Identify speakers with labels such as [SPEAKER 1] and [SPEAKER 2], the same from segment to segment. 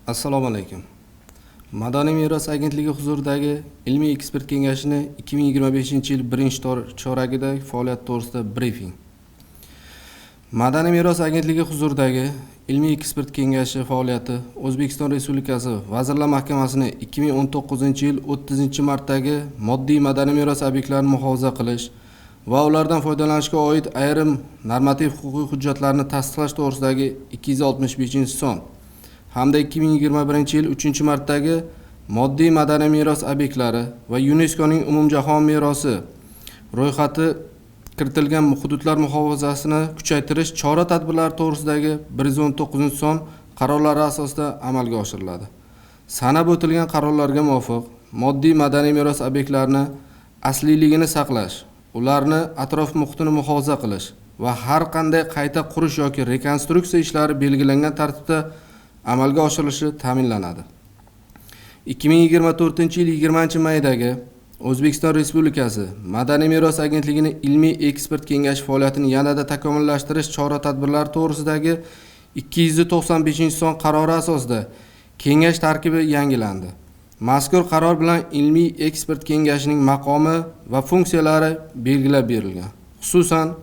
[SPEAKER 1] Assalomu alaykum. Madaniy meros agentligi huzuridagi ilmiy ekspert kengashini 2025-yil birinchi choragidagi faoliyati to'g'risida brifing. Madaniy meros agentligi huzuridagi ilmiy ekspert kengashi faoliyati O'zbekiston Respublikasi Vazirlar Mahkamasining 2019-yil 30-martdagi moddiy madaniy meros obyektlarini muhofaza qilish va ulardan foydalanishga oid ayrim normativ huquqiy hujjatlarni tasdiqlash to'g'risidagi 265-son hamda 2021-yil 3-martdagi moddiy madaniy meros obyektlari va YUNESKOning umumjahon merosi ro'yxati kiritilgan hududlar muhofazasini kuchaytirish chora-tadbirlari to'g'risidagi 119-son qarorlari asosida amalga oshiriladi. Sanab o'tilgan qarorlarga muvofiq moddiy madaniy meros obyektlarini asliyligini saqlash, ularni atrof muhitini muhofaza qilish va har qanday qayta qurish yoki rekonstruksiya ishlari belgilangan tartibda amalga oshirilishi ta'minlanadi. 2024-yil 20-maydagi O'zbekiston Respublikasi Madaniy meros agentligining ilmiy ekspert kengashi faoliyatini yanada takomillashtirish chora-tadbirlari to'g'risidagi 295-son qarori asosida kengash tarkibi yangilandi. Mazkur qaror bilan ilmiy ekspert kengashining maqomi va funksiyalari belgilab berilgan. Xususan,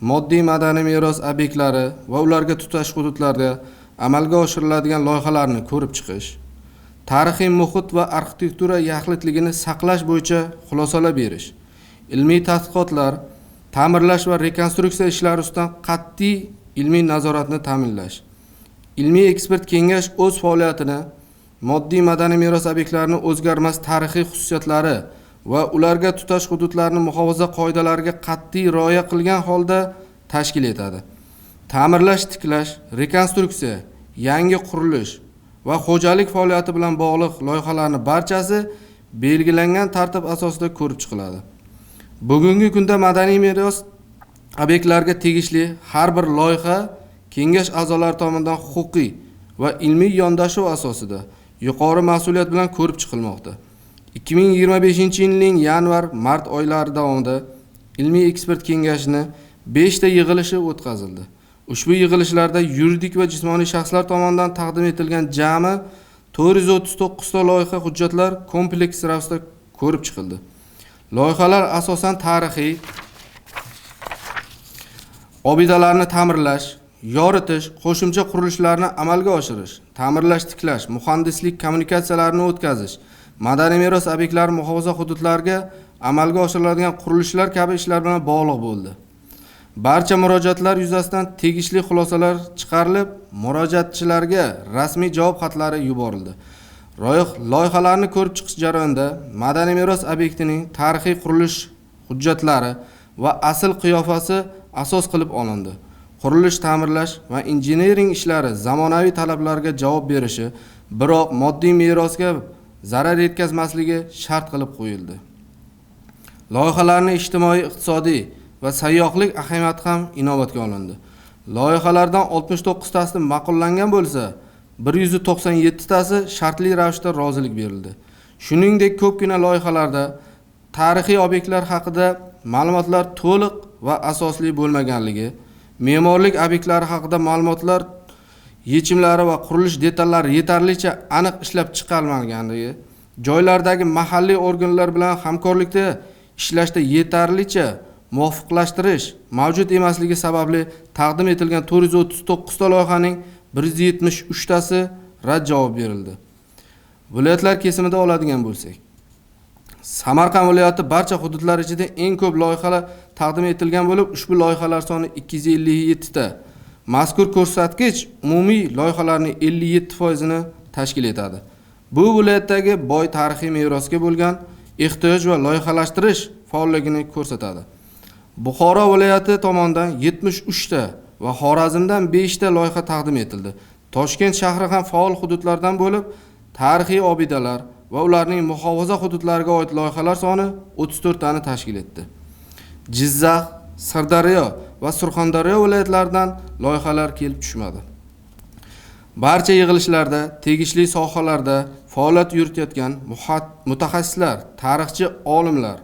[SPEAKER 1] moddiy madaniy meros obyektlari va ularga tutash hududlarda amalga oshiriladigan loyihalarni ko'rib chiqish, tarixiy muhit va arxitektura yaxlitligini saqlash bo'yicha xulosalar berish, ilmiy tadqiqotlar, ta'mirlash va rekonstruksiya ishlari ustidan qat'iy ilmiy nazoratni ta'minlash. Ilmiy ekspert kengash o'z faoliyatini moddiy madaniy meros obyektlarining o'zgarmas tarixiy xususiyatlari va ularga tutash hududlarni muhofaza qoidalariga qat'iy rioya qilgan holda tashkil etadi. Ta'mirlash, tiklash, rekonstruksiya, yangi qurilish va xo'jalik faoliyati bilan bog'liq loyihalarning barchasi belgilangan tartib asosida ko'rib chiqiladi. Bugungi kunda madaniy meros obyektlariga tegishli har bir loyiha kengash a'zolari tomonidan huquqiy va ilmiy yondashuv asosida yuqori mas'uliyat bilan ko'rib chiqilmoqda. 2025-yilning yanvar-mart oylari davomida ilmiy ekspert kengashining 5 ta yig'ilishi o'tkazildi. Ushbu yig'ilishlarda yuridik va jismoniy shaxslar tomonidan taqdim etilgan jami 439 ta loyiha hujjatlar kompleks ravishda ko'rib chiqildi. Loyihalar asosan tarixiy obidalarni ta'mirlash, yoritish, qo'shimcha qurilishlarni amalga oshirish, ta'mirlash, tiklash, muhandislik kommunikatsiyalarini o'tkazish, madaniy meros obyektlari muhofaza hududlariga amalga oshiriladigan qurilishlar kabi ishlar bilan bog'liq bo'ldi. Barcha murojaatlar yuzasidan tegishli xulosalar chiqarilib, murojaatchilarga rasmiy javob xatlari yuborildi. Loyihalarni ko'rib chiqish jarayonida madaniy meros obyektining tarixiy qurilish hujjatlari va asl qiyofasi asos qilib olindi. Qurilish, ta'mirlash va injiniring ishlari zamonaviy talablarga javob berishi, biroq moddiy merosga zarar yetkazmasligi shart qilib qo'yildi. Loyihalarning ijtimoiy, iqtisodiy va sayyohlik ahamiyati ham inobatga olindi. Loyihalardan 69 tasi ma'qullangan bo'lsa, 197 tasi shartli ravishda rozilik berildi. Shuningdek, ko'pgina loyihalarda tarixiy obyektlar haqida ma'lumotlar to'liq va asosli bo'lmaganligi, me'morlik obyektlari haqida ma'lumotlar yechimlari va qurilish detallari yetarlicha aniq ishlab chiqarmaganligi, joylardagi mahalliy organlar bilan hamkorlikda ishlashda yetarlicha muvofiqlashtirish mavjud emasligi sababli taqdim etilgan 439 ta loyihaning 173 tasi rad javob berildi. Viloyatlar kesimida oladigan bo'lsak, Samarqand viloyati barcha hududlar ichida eng ko'p loyihalar taqdim etilgan bo'lib, ushbu loyihalar soni 257 ta. Mazkur ko'rsatkich umumiy loyihalarning 57%ni tashkil etadi. Bu viloyatdagi boy tarixiy merosga bo'lgan ehtiyoj va loyihalashtirish faolligini ko'rsatadi. Buxoro viloyati tomonidan 73 ta va Xorazmdan 5 ta loyiha taqdim etildi. Toshkent shahri ham faol hududlardan bo'lib, tarixiy obidalar va ularning muhofaza hududlariga oid loyihalar soni 34 tani tashkil etdi. Jizzax, Sirdaryo va Surxondaryo viloyatlaridan loyihalar kelib tushmadi. Barcha yig'ilishlarda tegishli sohalarda faoliyat yuritayotgan mutaxassislar, tarixchi olimlar,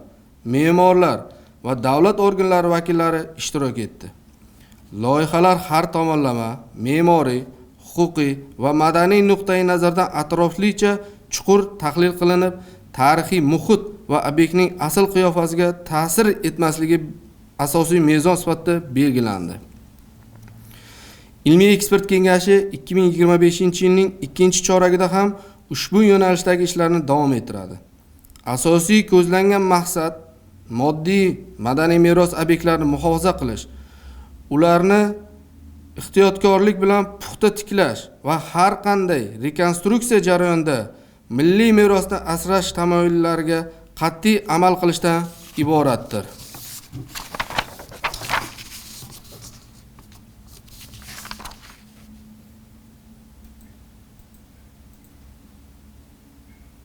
[SPEAKER 1] me'morlar va davlat organlari vakillari ishtirok etdi. Loyihalar har tomonlama me'moriy, huquqiy va madaniy nuqtai nazardan atroflicha chuqur tahlil qilinib, tarixiy muhit va obyektning asl qiyofasiga ta'sir etmasligi asosiy mezon sifatida belgilandi. Ilmiy ekspert kengashi 2025-yilning ikkinchi choragida ham ushbu yo'nalishdagi ishlarni davom ettiradi. Asosiy ko'zlangan maqsad moddiy madaniy meros obyektlarini muhofaza qilish, ularni ehtiyotkorlik bilan puxta tiklash va har qanday rekonstruksiya jarayonida milliy merosni asrash tamoyillariga qat'iy amal qilishdan iboratdir.